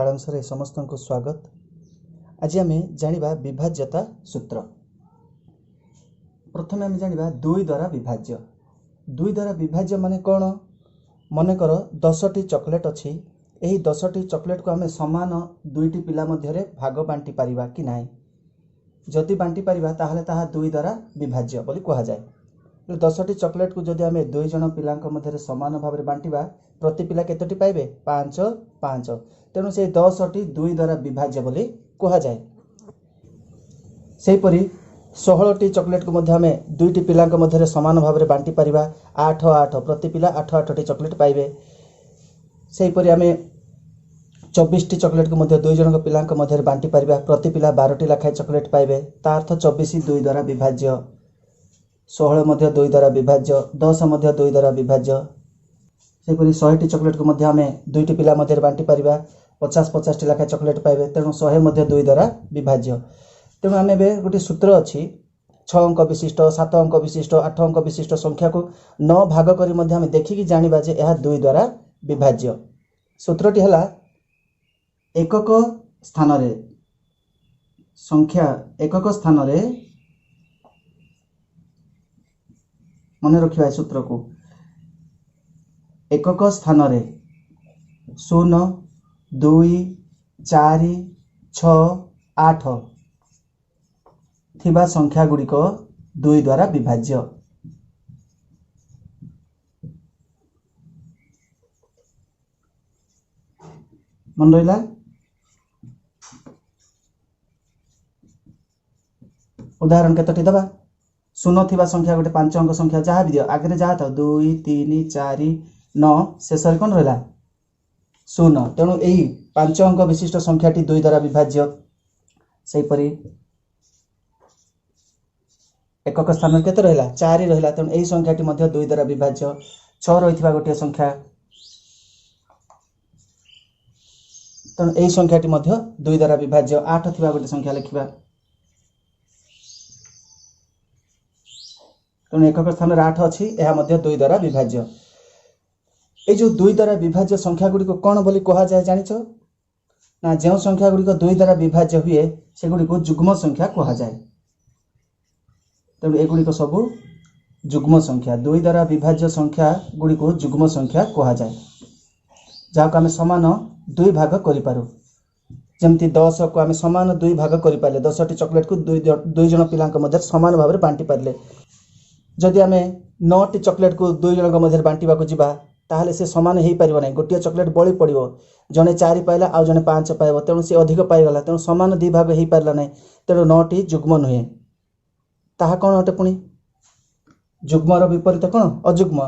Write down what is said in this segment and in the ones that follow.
କାଳାଂଶରେ ସମସ୍ତଙ୍କୁ ସ୍ୱାଗତ। ଆଜି ଆମେ ଜାଣିବା ବିଭାଜ୍ୟତା ସୂତ୍ର। ପ୍ରଥମେ ଆମେ ଜାଣିବା ଦୁଇ ଦ୍ୱାରା ବିଭାଜ୍ୟ। ଦୁଇ ଦ୍ୱାରା ବିଭାଜ୍ୟ ମାନେ କ'ଣ? ମନେକର 10ଟି ଚକୋଲେଟ୍ ଅଛି। ଏହି 10ଟି ଚକୋଲେଟ୍କୁ ଆମେ ସମାନ ଦୁଇଟି ପିଲା ମଧ୍ୟରେ ଭାଗ ବାଣ୍ଟି ପାରିବା କି ନାହିଁ? ଯଦି ବାଣ୍ଟି ପାରିବା ତାହେଲେ ତାହା ଦୁଇ ଦ୍ୱାରା ବିଭାଜ୍ୟ ବୋଲି କୁହାଯାଏ। 10ଟି ଚକୋଲେଟ୍କୁ ଯଦି ଆମେ ଦୁଇ ଜଣ ପିଲାଙ୍କ ମଧ୍ୟରେ ସମାନ ଭାବରେ ବାଣ୍ଟିବା, ପ୍ରତି ପିଲା କେତୋଟି ପାଇବେ? 5 5। ତେଣୁ ସେଇ 10ଟି ଦୁଇ ଦ୍ୱାରା ବିଭାଜ୍ୟ ବୋଲି କୁହାଯାଏ। ସେହିପରି 16ଟି ଚକୋଲେଟ୍କୁ ମଧ୍ୟ ଆମେ ଦୁଇଟି ପିଲାଙ୍କ ମଧ୍ୟରେ ସମାନ ଭାବରେ ବାଣ୍ଟି ପାରିବା। 8 8, ପ୍ରତି ପିଲା 8 8ଟି ଚକୋଲେଟ୍ ପାଇବେ। ସେହିପରି ଆମେ 24ଟି ଚକୋଲେଟ୍କୁ ମଧ୍ୟ ଦୁଇ ଜଣଙ୍କ ପିଲାଙ୍କ ମଧ୍ୟରେ ବାଣ୍ଟି ପାରିବା। ପ୍ରତି ପିଲା 12ଟି ଲେଖାଏଁ ଚକୋଲେଟ୍ ପାଇବେ। ତା ଅର୍ଥ 24 ଦୁଇ ଦ୍ୱାରା ବିଭାଜ୍ୟ, 16 ମଧ୍ୟ ଦୁଇ ଦ୍ୱାରା ବିଭାଜ୍ୟ, 10 ମଧ୍ୟ ଦୁଇ ଦ୍ୱାରା ବିଭାଜ୍ୟ। ସେହିପରି 100ଟି ଚକୋଲେଟ୍କୁ ମଧ୍ୟ ଆମେ ଦୁଇଟି ପିଲା ମଧ୍ୟରେ ବାଣ୍ଟି ପାରିବା। 50 50ଟି ଲେଖାଏଁ ଚକୋଲେଟ୍ ପାଇବେ। ତେଣୁ 100 ମଧ୍ୟ ଦୁଇ ଦ୍ୱାରା ବିଭାଜ୍ୟ। ତେଣୁ ଆମେ ଏବେ ଗୋଟିଏ ସୂତ୍ର ଅଛି, 6 ଅଙ୍କ ବିଶିଷ୍ଟ, 7 ଅଙ୍କ ବିଶିଷ୍ଟ, 8 ଅଙ୍କ ବିଶିଷ୍ଟ ସଂଖ୍ୟାକୁ 9 ଭାଗ କରି ମଧ୍ୟ ଆମେ ଦେଖିକି ଜାଣିବା ଯେ ଏହା ଦୁଇ ଦ୍ୱାରା ବିଭାଜ୍ୟ। ସୂତ୍ରଟି ହେଲା ଏକକ ସ୍ଥାନରେ ସଂଖ୍ୟା, ଏକକ ସ୍ଥାନରେ ମନେ ରଖିବା ଏ ସୂତ୍ରକୁ, ଏକକ ସ୍ଥାନରେ 0 2 4 6 8 ଥିବା ସଂଖ୍ୟା ଗୁଡ଼ିକ ଦୁଇ ଦ୍ୱାରା ବିଭାଜ୍ୟ। ମନେ ରହିଲା? ଉଦାହରଣ କେତୋଟି ଦେବା? 0 ଥିବା ସଂଖ୍ୟା ଗୋଟେ 5 ଅଙ୍କ ସଂଖ୍ୟା ଯାହା ବି ଦିଅ, ଆଗରେ ଯାହା ଥାଉ 2 3 4 9, ଶେଷରେ କ'ଣ ରହିଲା? 0। ତେଣୁ ଏହି 5 ଅଙ୍କ ବିଶିଷ୍ଟ ସଂଖ୍ୟାଟି ଦୁଇ ଦ୍ୱାରା ବିଭାଜ୍ୟ। ସେହିପରି ଏକକ ସ୍ଥାନରେ କେତେ ରହିଲା? 4 ରହିଲା। ତେଣୁ ଏହି ସଂଖ୍ୟାଟି ମଧ୍ୟ ଦୁଇ ଦ୍ୱାରା ବିଭାଜ୍ୟ। 6 ରହିଥିବା ଗୋଟିଏ ସଂଖ୍ୟା, ତେଣୁ ଏହି ସଂଖ୍ୟାଟି ମଧ୍ୟ ଦୁଇ ଦ୍ୱାରା ବିଭାଜ୍ୟ। 8 ଥିବା ଗୋଟିଏ ସଂଖ୍ୟା ଲେଖିବା, ତେଣୁ ଏକକ ସ୍ଥାନରେ 8 ଅଛି, ଏହା ମଧ୍ୟ ଦୁଇ ଦ୍ୱାରା ବିଭାଜ୍ୟ। ଏଇ ଯେଉଁ ଦୁଇ ଦ୍ୱାରା ବିଭାଜ୍ୟ ସଂଖ୍ୟା ଗୁଡ଼ିକୁ କ'ଣ ବୋଲି କୁହାଯାଏ ଜାଣିଛ ନା? ଯେଉଁ ସଂଖ୍ୟା ଗୁଡ଼ିକ ଦୁଇ ଦ୍ୱାରା ବିଭାଜ୍ୟ ହୁଏ ସେଗୁଡ଼ିକୁ ଯୁଗ୍ମ ସଂଖ୍ୟା କୁହାଯାଏ। ତେଣୁ ଏଗୁଡ଼ିକ ସବୁ ଯୁଗ୍ମ ସଂଖ୍ୟା। ଦୁଇ ଦ୍ୱାରା ବିଭାଜ୍ୟ ସଂଖ୍ୟା ଗୁଡ଼ିକୁ ଯୁଗ୍ମ ସଂଖ୍ୟା କୁହାଯାଏ, ଯାହାକୁ ଆମେ ସମାନ ଦୁଇ ଭାଗ କରିପାରୁ। ଯେମିତି 10କୁ ଆମେ ସମାନ ଦୁଇ ଭାଗ କରିପାରିଲେ, 10ଟି ଚକୋଲେଟ୍କୁ ଦୁଇ ଜଣ ପିଲାଙ୍କ ମଧ୍ୟରେ ସମାନ ଭାବରେ ବାଣ୍ଟି ପାରିଲେ। ଯଦି ଆମେ 9ଟି ଚକୋଲେଟ୍କୁ ଦୁଇ ଜଣଙ୍କ ମଧ୍ୟରେ ବାଣ୍ଟିବାକୁ ଯିବା ତାହେଲେ ସେ ସମାନ ହେଇପାରିବ ନାହିଁ, ଗୋଟିଏ ଚକୋଲେଟ୍ ବଳି ପଡ଼ିବ। ଜଣେ 4 ପାଇଲା ଆଉ ଜଣେ 5 ପାଇବ, ତେଣୁ ସେ ଅଧିକ ପାଇଗଲା, ତେଣୁ ସମାନ ଦୁଇ ଭାଗ ହେଇପାରିଲା ନାହିଁ। ତେଣୁ 9ଟି ଯୁଗ୍ମ ନୁହେଁ। ତାହା କ'ଣ ଅଟେ? ପୁଣି ଯୁଗ୍ମର ବିପରୀତ କ'ଣ? ଅଯୁଗ୍ମ।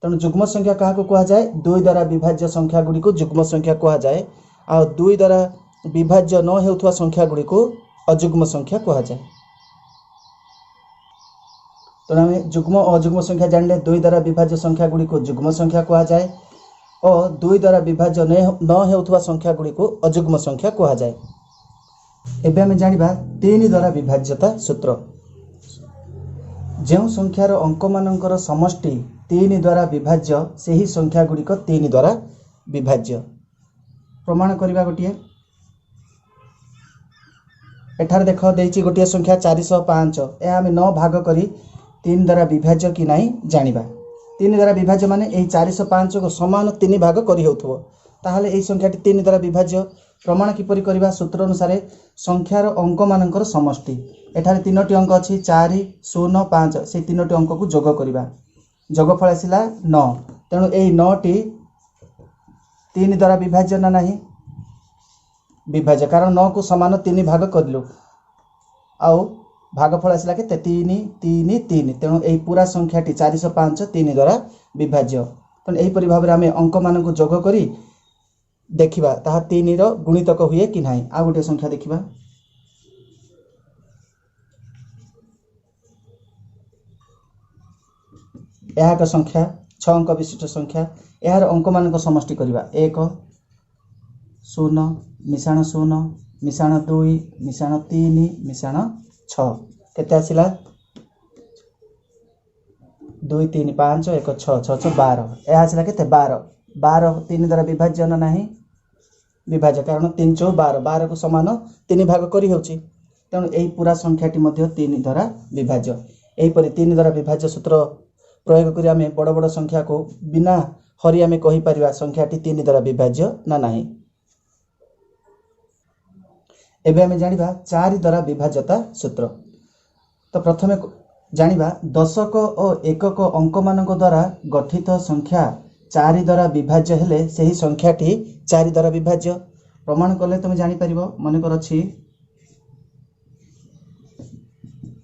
ତେଣୁ ଯୁଗ୍ମ ସଂଖ୍ୟା କାହାକୁ କୁହାଯାଏ? ଦୁଇ ଦ୍ୱାରା ବିଭାଜ୍ୟ ସଂଖ୍ୟା ଗୁଡ଼ିକୁ ଯୁଗ୍ମ ସଂଖ୍ୟା କୁହାଯାଏ। ଆଉ ଦୁଇ ଦ୍ୱାରା ବିଭାଜ୍ୟ ନ ହେଉଥିବା ସଂଖ୍ୟା ଗୁଡ଼ିକୁ ଅଯୁଗ୍ମ ସଂଖ୍ୟା କୁହାଯାଏ। ତେଣୁ ଆମେ ଯୁଗ୍ମ ଓ ଅଯୁଗ୍ମ ସଂଖ୍ୟା ଜାଣିଲେ। ଦୁଇ ଦ୍ୱାରା ବିଭାଜ୍ୟ ସଂଖ୍ୟା ଗୁଡ଼ିକୁ ଯୁଗ୍ମ ସଂଖ୍ୟା କୁହାଯାଏ ଓ ଦୁଇ ଦ୍ୱାରା ବିଭାଜ୍ୟ ନ ହେଉଥିବା ସଂଖ୍ୟା ଗୁଡ଼ିକୁ ଅଯୁଗ୍ମ ସଂଖ୍ୟା କୁହାଯାଏ। ଏବେ ଆମେ ଜାଣିବା ତିନି ଦ୍ୱାରା ବିଭାଜ୍ୟତା ସୂତ୍ର। ଯେଉଁ ସଂଖ୍ୟାର ଅଙ୍କମାନଙ୍କର ସମଷ୍ଟି ତିନି ଦ୍ୱାରା ବିଭାଜ୍ୟ ସେହି ସଂଖ୍ୟା ଗୁଡ଼ିକ ତିନି ଦ୍ୱାରା ବିଭାଜ୍ୟ। ପ୍ରମାଣ କରିବା ଗୋଟିଏ। ଏଠାରେ ଦେଖ ଦେଇଛି ଗୋଟିଏ ସଂଖ୍ୟା 405। ଏହା ଆମେ 9 ଭାଗ କରି ତିନି ଦ୍ୱାରା ବିଭାଜ୍ୟ କି ନାହିଁ ଜାଣିବା। ତିନି ଦ୍ୱାରା ବିଭାଜ୍ୟ ମାନେ ଏହି 405କୁ ସମାନ 3 ଭାଗ କରି ହେଉଥିବ, ତାହେଲେ ଏହି ସଂଖ୍ୟାଟି ତିନି ଦ୍ୱାରା ବିଭାଜ୍ୟ। ପ୍ରମାଣ କିପରି କରିବା? ସୂତ୍ର ଅନୁସାରେ ସଂଖ୍ୟାର ଅଙ୍କମାନଙ୍କର ସମଷ୍ଟି, ଏଠାରେ 3ଟି ଅଙ୍କ ଅଛି 4 0 5, ସେଇ 3ଟି ଅଙ୍କକୁ ଯୋଗ କରିବା। ଯୋଗଫଳ ଆସିଲା 9। ତେଣୁ ଏହି 9ଟି ତିନି ଦ୍ୱାରା ବିଭାଜ୍ୟ ନା ନାହିଁ? ବିଭାଜ୍ୟ, କାରଣ 9କୁ ସମାନ 3 ଭାଗ କରିଲୁ ଆଉ ଭାଗଫଳ ଆସିଲା କେତେ? 3 3 3। ତେଣୁ ଏହି ପୁରା ସଂଖ୍ୟାଟି 405 ତିନି ଦ୍ୱାରା ବିଭାଜ୍ୟ। ତେଣୁ ଏହିପରି ଭାବରେ ଆମେ ଅଙ୍କମାନଙ୍କୁ ଯୋଗ କରି ଦେଖିବା ତାହା 3ର ଗୁଣିତକ ହୁଏ କି ନାହିଁ। ଆଉ ଗୋଟିଏ ସଂଖ୍ୟା ଦେଖିବା। ଏହା ଏକ ସଂଖ୍ୟା, 6 ଅଙ୍କ ବିଶିଷ୍ଟ ସଂଖ୍ୟା। ଏହାର ଅଙ୍କମାନଙ୍କ ସମଷ୍ଟି କରିବା। 1 0 ମିଶାଣ 0 ମିଶାଣ 2 ମିଶାଣ 3 ମିଶାଣ 6, କେତେ ଆସିଲା? 2 3 5 1 6 6 6 12। ଏହା ଆସିଲା କେତେ? 12। 12 ତିନି ଦ୍ୱାରା ବିଭାଜ୍ୟ ନା ନାହିଁ? ବିଭାଜ୍ୟ, କାରଣ 3 ଚଉ 12, 12କୁ ସମାନ 3 ଭାଗ କରି ହେଉଛି। ତେଣୁ ଏହି ପୁରା ସଂଖ୍ୟାଟି ମଧ୍ୟ 3 ଦ୍ୱାରା ବିଭାଜ୍ୟ। ଏହିପରି 3 ଦ୍ୱାରା ବିଭାଜ୍ୟ ସୂତ୍ର ପ୍ରୟୋଗ କରି ଆମେ ବଡ଼ ବଡ଼ ସଂଖ୍ୟାକୁ ବିନା ହରି ଆମେ କହିପାରିବା ସଂଖ୍ୟାଟି 3 ଦ୍ୱାରା ବିଭାଜ୍ୟ ନା ନାହିଁ। ଏବେ ଆମେ ଜାଣିବା 4 ଦ୍ୱାରା ବିଭାଜ୍ୟତା ସୂତ୍ର। ତ ପ୍ରଥମେ ଜାଣିବା ଦଶକ ଓ ଏକକ ଅଙ୍କମାନଙ୍କ ଦ୍ୱାରା ଗଠିତ ସଂଖ୍ୟା 4 ଦ୍ୱାରା ବିଭାଜ୍ୟ ହେଲେ ସେହି ସଂଖ୍ୟାଟି 4 ଦ୍ୱାରା ବିଭାଜ୍ୟ। ପ୍ରମାଣ କଲେ ତୁମେ ଜାଣିପାରିବ। ମନେକର ଅଛି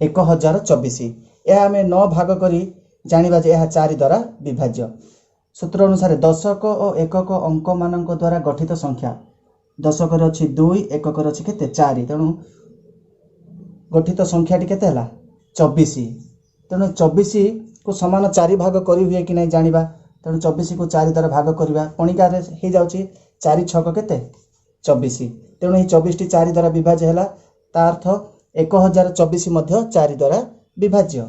1024, ଏହା ଆମେ 9 ଭାଗ କରି ଜାଣିବା ଯେ ଏହା 4 ଦ୍ୱାରା ବିଭାଜ୍ୟ। ସୂତ୍ର ଅନୁସାରେ ଦଶକ ଓ ଏକକ ଅଙ୍କମାନଙ୍କ ଦ୍ୱାରା ଗଠିତ ସଂଖ୍ୟା, ଦଶକରେ ଅଛି 2, ଏକକରେ ଅଛି କେତେ 4, ତେଣୁ ଗଠିତ ସଂଖ୍ୟାଟି କେତେ ହେଲା 24। ତେଣୁ 24କୁ ସମାନ 4 ଭାଗ କରି ହୁଏ କି ନାହିଁ ଜାଣିବା। ତେଣୁ 24କୁ 4 ଦ୍ୱାରା ଭାଗ କରିବା, ପଣିକାରେ ହେଇଯାଉଛି 4 ଛକ କେତେ 24। ତେଣୁ ଏହି 24ଟି 4 ଦ୍ୱାରା ବିଭାଜ୍ୟ ହେଲା, ତା ଅର୍ଥ 1024 ମଧ୍ୟ 4 ଦ୍ୱାରା ବିଭାଜ୍ୟ।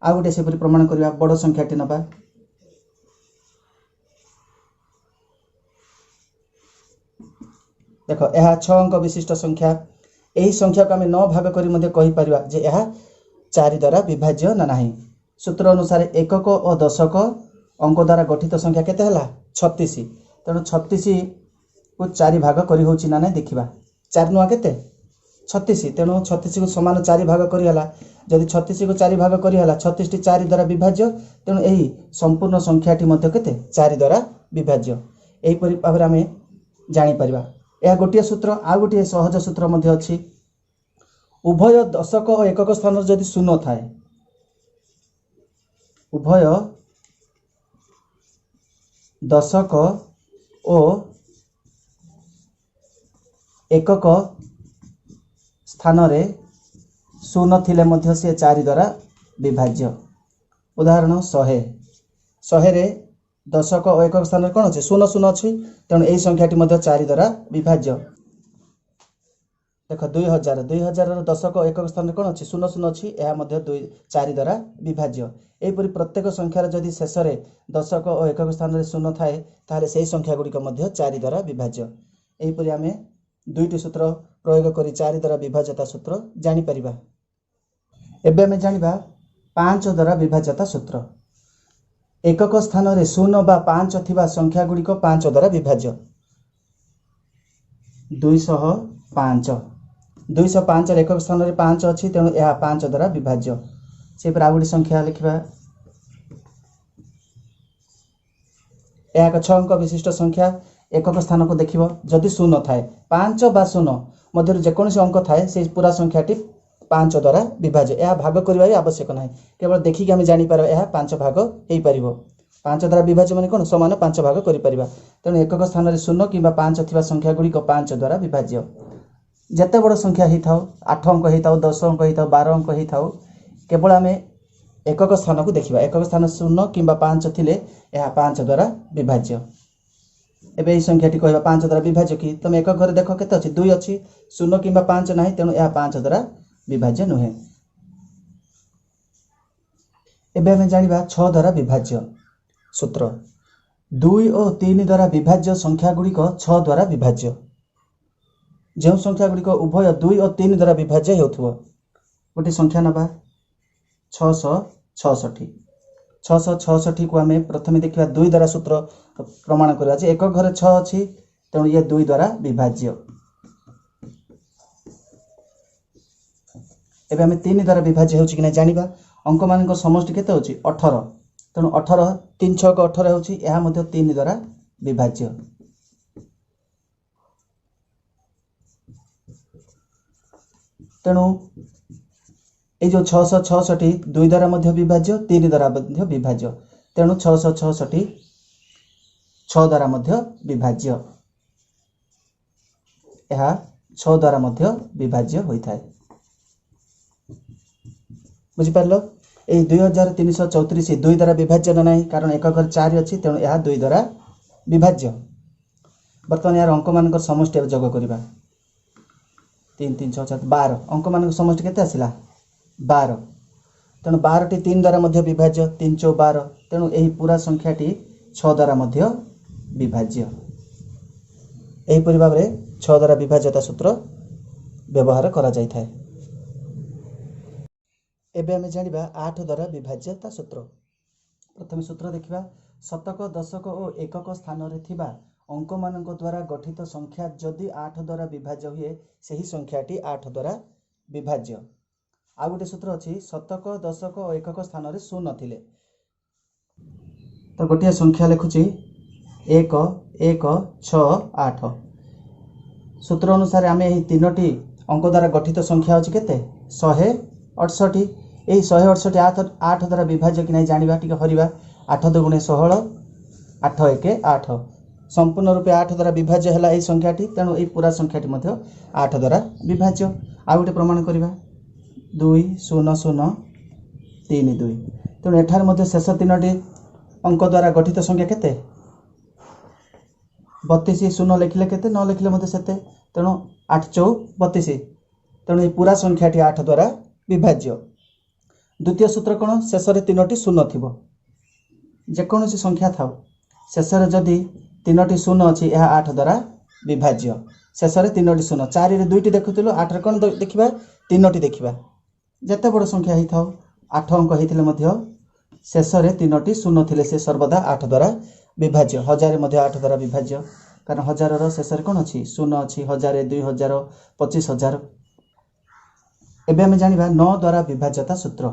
ଆଉ ଗୋଟେ ସେପରି ପ୍ରମାଣ କରିବା, ବଡ଼ ସଂଖ୍ୟାଟି ନେବା। ଦେଖ ଏହା 6 ଅଙ୍କ ବିଶିଷ୍ଟ ସଂଖ୍ୟା। ଏହି ସଂଖ୍ୟାକୁ ଆମେ 9 ଭାଗ କରି ମଧ୍ୟ କହିପାରିବା ଯେ ଏହା 4 ଦ୍ୱାରା ବିଭାଜ୍ୟ ନା ନାହିଁ। ସୂତ୍ର ଅନୁସାରେ ଏକକ ଓ ଦଶକ ଅଙ୍କ ଦ୍ୱାରା ଗଠିତ ସଂଖ୍ୟା କେତେ ହେଲା 36। ତେଣୁ 36କୁ 4 ଭାଗ କରି ହେଉଛି ନା ନାହିଁ ଦେଖିବା। 4 ନୂଆ କେତେ 36, ତେଣୁ 36କୁ ସମାନ 4 ଭାଗ କରିହେଲା। ଯଦି 36କୁ 4 ଭାଗ କରିହେଲା, 36ଟି 4 ଦ୍ୱାରା ବିଭାଜ୍ୟ। ତେଣୁ ଏହି ସମ୍ପୂର୍ଣ୍ଣ ସଂଖ୍ୟାଟି ମଧ୍ୟ କେତେ 4 ଦ୍ୱାରା ବିଭାଜ୍ୟ। ଏହିପରି ଭାବରେ ଆମେ ଜାଣିପାରିବା। ଏହା ଗୋଟିଏ ସୂତ୍ର। ଆଉ ଗୋଟିଏ ସହଜ ସୂତ୍ର ମଧ୍ୟ ଅଛି। ଉଭୟ ଦଶକ ଓ ଏକକ ସ୍ଥାନରେ ଯଦି ଶୂନ ଥାଏ, ଉଭୟ ଦଶକ ଓ ଏକକ ସ୍ଥାନରେ ଶୂନ ଥିଲେ ମଧ୍ୟ ସେ 4 ଦ୍ୱାରା ବିଭାଜ୍ୟ। ଉଦାହରଣ 100, 100ରେ ଦଶକ ଓ ଏକକ ସ୍ଥାନରେ କ'ଣ ଅଛି ଶୂନ ଶୂନ ଅଛି, ତେଣୁ ଏହି ସଂଖ୍ୟାଟି ମଧ୍ୟ 4 ଦ୍ୱାରା ବିଭାଜ୍ୟ। ଦେଖ 2000, 2000ର ଦଶକ ଏକକ ସ୍ଥାନରେ କ'ଣ ଅଛି ଶୂନ ଶୂନ ଅଛି, ଏହା ମଧ୍ୟ 4 ଦ୍ୱାରା ବିଭାଜ୍ୟ। ଏହିପରି ପ୍ରତ୍ୟେକ ସଂଖ୍ୟାର ଯଦି ଶେଷରେ ଦଶକ ଓ ଏକକ ସ୍ଥାନରେ ଶୂନ ଥାଏ, ତାହେଲେ ସେହି ସଂଖ୍ୟା ଗୁଡ଼ିକ ମଧ୍ୟ 4 ଦ୍ୱାରା ବିଭାଜ୍ୟ। ଏହିପରି ଆମେ ଦୁଇଟି ସୂତ୍ର ପ୍ରୟୋଗ କରି 4 ଦ୍ୱାରା ବିଭାଜ୍ୟତା ସୂତ୍ର ଜାଣିପାରିବା। ଏବେ ଆମେ ଜାଣିବା 5 ଦ୍ୱାରା ବିଭାଜ୍ୟତା ସୂତ୍ର। ଏକକ ସ୍ଥାନରେ ଶୂନ ବା 5 ଥିବା ସଂଖ୍ୟା ଗୁଡ଼ିକ 5 ଦ୍ୱାରା ବିଭାଜ୍ୟ। 205, 205ର ଏକକ ସ୍ଥାନରେ 5 ଅଛି, ତେଣୁ ଏହା 5 ଦ୍ୱାରା ବିଭାଜ୍ୟ। ସେହିପରି ଆଉ ଗୋଟେ ସଂଖ୍ୟା ଲେଖିବା। ଏହା ଏକ 6 ଅଙ୍କ ବିଶିଷ୍ଟ ସଂଖ୍ୟା। ଏକକ ସ୍ଥାନକୁ ଦେଖିବ, ଯଦି ଶୂନ ଥାଏ, 5 ବା ଶୂନ ମଧ୍ୟରୁ ଯେକୌଣସି ଅଙ୍କ ଥାଏ, ସେଇ ପୁରା ସଂଖ୍ୟାଟି 5 ଦ୍ୱାରା ବିଭାଜ୍ୟ। ଏହା ଭାଗ କରିବା ବି ଆବଶ୍ୟକ ନାହିଁ, କେବଳ ଦେଖିକି ଆମେ ଜାଣିପାରିବା ଏହା 5 ଭାଗ ହେଇପାରିବ। 5 ଦ୍ୱାରା ବିଭାଜ୍ୟ ମାନେ କ'ଣ ସମାନ 5 ଭାଗ କରିପାରିବା। ତେଣୁ ଏକକ ସ୍ଥାନରେ ଶୂନ କିମ୍ବା 5 ଥିବା ସଂଖ୍ୟା ଗୁଡ଼ିକ 5 ଦ୍ୱାରା ବିଭାଜ୍ୟ। ଯେତେ ବଡ଼ ସଂଖ୍ୟା ହେଇଥାଉ, 8 ଅଙ୍କ ହେଇଥାଉ, 10 ଅଙ୍କ ହେଇଥାଉ, 12 ଅଙ୍କ ହେଇଥାଉ, କେବଳ ଆମେ ଏକକ ସ୍ଥାନକୁ ଦେଖିବା। ଏକକ ସ୍ଥାନ ଶୂନ କିମ୍ବା 5 ଥିଲେ ଏହା 5 ଦ୍ୱାରା ବିଭାଜ୍ୟ। ଏବେ ଏହି ସଂଖ୍ୟାଟି କହିବା 5 ଦ୍ୱାରା ବିଭାଜ୍ୟ କି? ତମେ ଏକକ ଘରେ ଦେଖ କେତେ ଅଛି, 2 ଅଛି, ଶୂନ କିମ୍ବା 5 ନାହିଁ, ତେଣୁ ଏହା 5 ଦ୍ୱାରା ବିଭାଜ୍ୟ ନୁହେଁ। ଏବେ ଆମେ ଜାଣିବା 6 ଦ୍ୱାରା ବିଭାଜ୍ୟ ସୂତ୍ର। 2 ଓ 3 ଦ୍ୱାରା ବିଭାଜ୍ୟ ସଂଖ୍ୟା ଗୁଡ଼ିକ 6 ଦ୍ୱାରା ବିଭାଜ୍ୟ। ଯେଉଁ ସଂଖ୍ୟା ଗୁଡ଼ିକ ଉଭୟ 2 ଓ 3 ଦ୍ୱାରା ବିଭାଜ୍ୟ ହେଉଥିବ, ଗୋଟିଏ ସଂଖ୍ୟା ନେବା 666। 666କୁ ଆମେ ପ୍ରଥମେ ଦେଖିବା 2 ଦ୍ୱାରା ସୂତ୍ର ପ୍ରମାଣ କରିବା ଯେ ଏକ ଘରେ 6 ଅଛି, ତେଣୁ ଇଏ 2 ଦ୍ୱାରା ବିଭାଜ୍ୟ। ଏବେ ଆମେ 3 ଦ୍ୱାରା ବିଭାଜ୍ୟ ହେଉଛି କି ନାହିଁ ଜାଣିବା। ଅଙ୍କମାନଙ୍କ ସମଷ୍ଟି କେତେ ହେଉଛି 18, ତେଣୁ 18 3 ଛକ 18 ହେଉଛି, ଏହା ମଧ୍ୟ 3 ଦ୍ୱାରା ବିଭାଜ୍ୟ। ତେଣୁ ଏଇ ଯେଉଁ 666 2 ଦ୍ୱାରା ମଧ୍ୟ ବିଭାଜ୍ୟ, 3 ଦ୍ୱାରା ମଧ୍ୟ ବିଭାଜ୍ୟ, ତେଣୁ 666 6 ଦ୍ୱାରା ମଧ୍ୟ ବିଭାଜ୍ୟ। ଏହା 6 ଦ୍ୱାରା ମଧ୍ୟ ବିଭାଜ୍ୟ ହୋଇଥାଏ। ବୁଝିପାରିଲ? ଏଇ 2334 2 ଦ୍ୱାରା ବିଭାଜ୍ୟ ନା ନାହିଁ, କାରଣ ଏକ ଘରେ 4 ଅଛି, ତେଣୁ ଏହା 2 ଦ୍ୱାରା ବିଭାଜ୍ୟ। ବର୍ତ୍ତମାନ ଏହାର ଅଙ୍କମାନଙ୍କର ସମଷ୍ଟି ଏବେ ଯୋଗ କରିବା। 3 3 6 7 12, ଅଙ୍କମାନଙ୍କ ସମଷ୍ଟି କେତେ ଆସିଲା 12। ତେଣୁ 12ଟି 3 ଦ୍ୱାରା ମଧ୍ୟ ବିଭାଜ୍ୟ, 3 ଚଉ 12, ତେଣୁ ଏହି ପୁରା ସଂଖ୍ୟାଟି 6 ଦ୍ୱାରା ମଧ୍ୟ ବିଭାଜ୍ୟ। ଏହିପରି ଭାବରେ 6 ଦ୍ୱାରା ବିଭାଜ୍ୟତା ସୂତ୍ର ବ୍ୟବହାର କରାଯାଇଥାଏ। ଏବେ ଆମେ ଜାଣିବା 8 ଦ୍ୱାରା ବିଭାଜ୍ୟତା ସୂତ୍ର। ପ୍ରଥମେ ସୂତ୍ର ଦେଖିବା। ଶତକ, ଦଶକ ଓ ଏକକ ସ୍ଥାନରେ ଥିବା ଅଙ୍କମାନଙ୍କ ଦ୍ୱାରା ଗଠିତ ସଂଖ୍ୟା ଯଦି 8 ଦ୍ୱାରା ବିଭାଜ୍ୟ ହୁଏ, ସେହି ସଂଖ୍ୟାଟି 8 ଦ୍ୱାରା ବିଭାଜ୍ୟ। ଆଉ ଗୋଟେ ସୂତ୍ର ଅଛି, ଶତକ, ଦଶକ ଓ ଏକକ ସ୍ଥାନରେ ଶୂନ ଥିଲେ। ତ ଗୋଟିଏ ସଂଖ୍ୟା ଲେଖୁଛି, 1 1 6 8। ସୂତ୍ର ଅନୁସାରେ ଆମେ ଏହି ତିନୋଟି ଅଙ୍କ ଦ୍ୱାରା ଗଠିତ ସଂଖ୍ୟା ଅଛି କେତେ? 168। ଏହି 168 8 ଦ୍ୱାରା ବିଭାଜ୍ୟ କି ନାହିଁ ଜାଣିବା। ଟିକେ ହରିବା। 8 ଦୁଗୁଣେ 16, 8 ଏକ 8। ସମ୍ପୂର୍ଣ୍ଣ ରୂପେ 8 ଦ୍ୱାରା ବିଭାଜ୍ୟ ହେଲା ଏହି ସଂଖ୍ୟାଟି। ତେଣୁ ଏହି ପୁରା ସଂଖ୍ୟାଟି ମଧ୍ୟ 8 ଦ୍ୱାରା ବିଭାଜ୍ୟ। ଆଉ ଗୋଟେ ପ୍ରମାଣ କରିବା, 2 0 0 3 2। ତେଣୁ ଏଠାରେ ମଧ୍ୟ ଶେଷ ତିନୋଟି ଅଙ୍କ ଦ୍ୱାରା ଗଠିତ ସଂଖ୍ୟା କେତେ? 32। ଶୂନ ଲେଖିଲେ କେତେ, ନ ଲେଖିଲେ ମଧ୍ୟ ସେତେ। ତେଣୁ 8 ଚଉ 32। ତେଣୁ ଏହି ପୁରା ସଂଖ୍ୟାଟି 8 ଦ୍ୱାରା ବିଭାଜ୍ୟ। ଦ୍ୱିତୀୟ ସୂତ୍ର କ'ଣ? ଶେଷରେ ତିନୋଟି ଶୂନ ଥିବ। ଯେକୌଣସି ସଂଖ୍ୟା ଥାଉ, ଶେଷରେ ଯଦି ତିନୋଟି ଶୂନ ଅଛି, ଏହା 8 ଦ୍ୱାରା ବିଭାଜ୍ୟ। ଶେଷରେ ତିନୋଟି ଶୂନ। 4ରେ ଦୁଇଟି ଦେଖୁଥିଲୁ, 8ରେ କ'ଣ ଦେଖିବା? ତିନୋଟି ଦେଖିବା। ଯେତେ ବଡ଼ ସଂଖ୍ୟା ହେଇଥାଉ, 8 ଅଙ୍କ ହେଇଥିଲେ ମଧ୍ୟ ଶେଷରେ ତିନୋଟି ଶୂନ ଥିଲେ ସେ ସର୍ବଦା 8 ଦ୍ୱାରା ବିଭାଜ୍ୟ। 1000 ମଧ୍ୟ 8 ଦ୍ୱାରା ବିଭାଜ୍ୟ, କାରଣ ହଜାରର ଶେଷରେ କ'ଣ ଅଛି? ଶୂନ ଅଛି। 1000, 2000, 25,000। ଏବେ ଆମେ ଜାଣିବା 9 ଦ୍ୱାରା ବିଭାଜ୍ୟତା ସୂତ୍ର।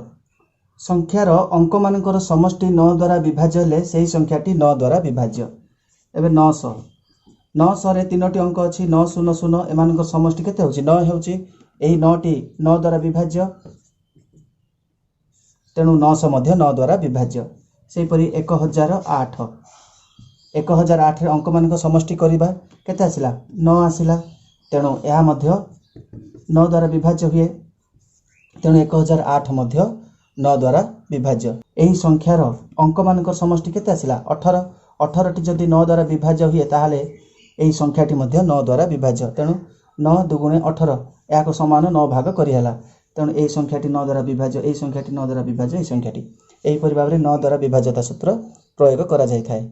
ସଂଖ୍ୟାର ଅଙ୍କମାନଙ୍କର ସମଷ୍ଟି 9 ଦ୍ୱାରା ବିଭାଜ୍ୟ ହେଲେ ସେହି ସଂଖ୍ୟାଟି 9 ଦ୍ୱାରା ବିଭାଜ୍ୟ। ଏବେ 900। 900ରେ ତିନୋଟି ଅଙ୍କ ଅଛି, 9 0 0। ଏମାନଙ୍କର ସମଷ୍ଟି କେତେ ହେଉଛି? 9 ହେଉଛି। ଏହି 9ଟି 9 ଦ୍ୱାରା ବିଭାଜ୍ୟ। ତେଣୁ 900 ମଧ୍ୟ 9 ଦ୍ୱାରା ବିଭାଜ୍ୟ। ସେହିପରି 1008। 1008ରେ ଅଙ୍କମାନଙ୍କ ସମଷ୍ଟି କରିବା, କେତେ ଆସିଲା? 9 ଆସିଲା। ତେଣୁ ଏହା ମଧ୍ୟ 9 ଦ୍ୱାରା ବିଭାଜ୍ୟ ହୁଏ। ତେଣୁ 1008 ମଧ୍ୟ 9 ଦ୍ୱାରା ବିଭାଜ୍ୟ। ଏହି ସଂଖ୍ୟାର ଅଙ୍କମାନଙ୍କର ସମଷ୍ଟି କେତେ ଆସିଲା? 18। 18ଟି ଯଦି 9 ଦ୍ୱାରା ବିଭାଜ୍ୟ ହୁଏ, ତାହେଲେ ଏହି ସଂଖ୍ୟାଟି ମଧ୍ୟ 9 ଦ୍ୱାରା ବିଭାଜ୍ୟ। ତେଣୁ 9 ଦୁଗୁଣେ 18, ଏହାକୁ ସମାନ 9 ଭାଗ କରିହେଲା। ତେଣୁ ଏହି ସଂଖ୍ୟାଟି 9 ଦ୍ୱାରା ବିଭାଜ୍ୟ, ଏହି ସଂଖ୍ୟାଟି 9 ଦ୍ୱାରା ବିଭାଜ୍ୟ, ଏହି ସଂଖ୍ୟାଟି। ଏହିପରି ଭାବରେ 9 ଦ୍ୱାରା ବିଭାଜ୍ୟତା ସୂତ୍ର ପ୍ରୟୋଗ କରାଯାଇଥାଏ।